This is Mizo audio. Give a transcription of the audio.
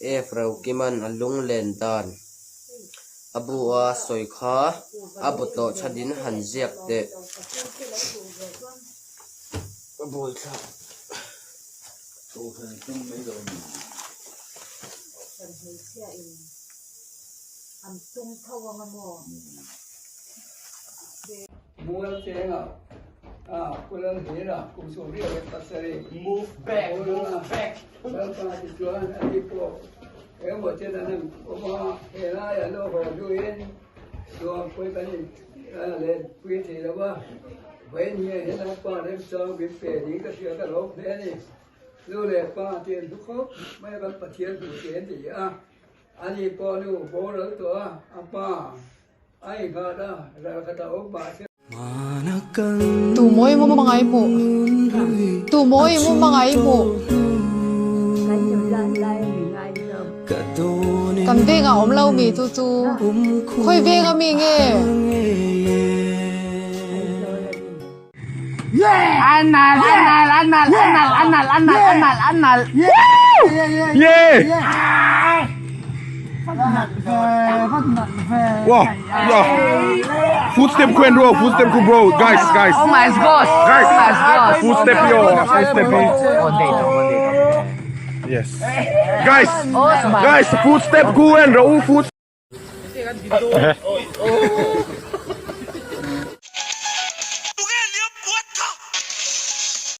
F. Rokima'n a lunglen dan a bu a sawi kha a bu tlawh chhanin han ziak teh. A buaithlak. Mual chenga a Pulal Hira kum 77 Move back, move back. Lalpa ti chuan a ni pawh engemaw chen an han awm a, he laiah lo haw hnuin suam pawih kan in let pui thei lo va, vawiin hian he Lalpa remchang min pe niin ka hria ka lawm hle a ni. Nu leh pa te an hlu khawp mai a kan Pathian hmuh che an ti a, ani pawh nu boral tawh a, a pa A innghat a, ral khat a awm mah se. Tu mawi mu mangai mu Tu mawi mu mangai mu Kan veng ah awm lo mi chu chu Khawi veng a mi nge? Wow, yeah. Footstep queen bro, footstep ku bro, guys, guys. Oh my god. Guys, Oh my god. footstep yo, footstep yo. Yes. Guys, guys, footstep ku en ro foot.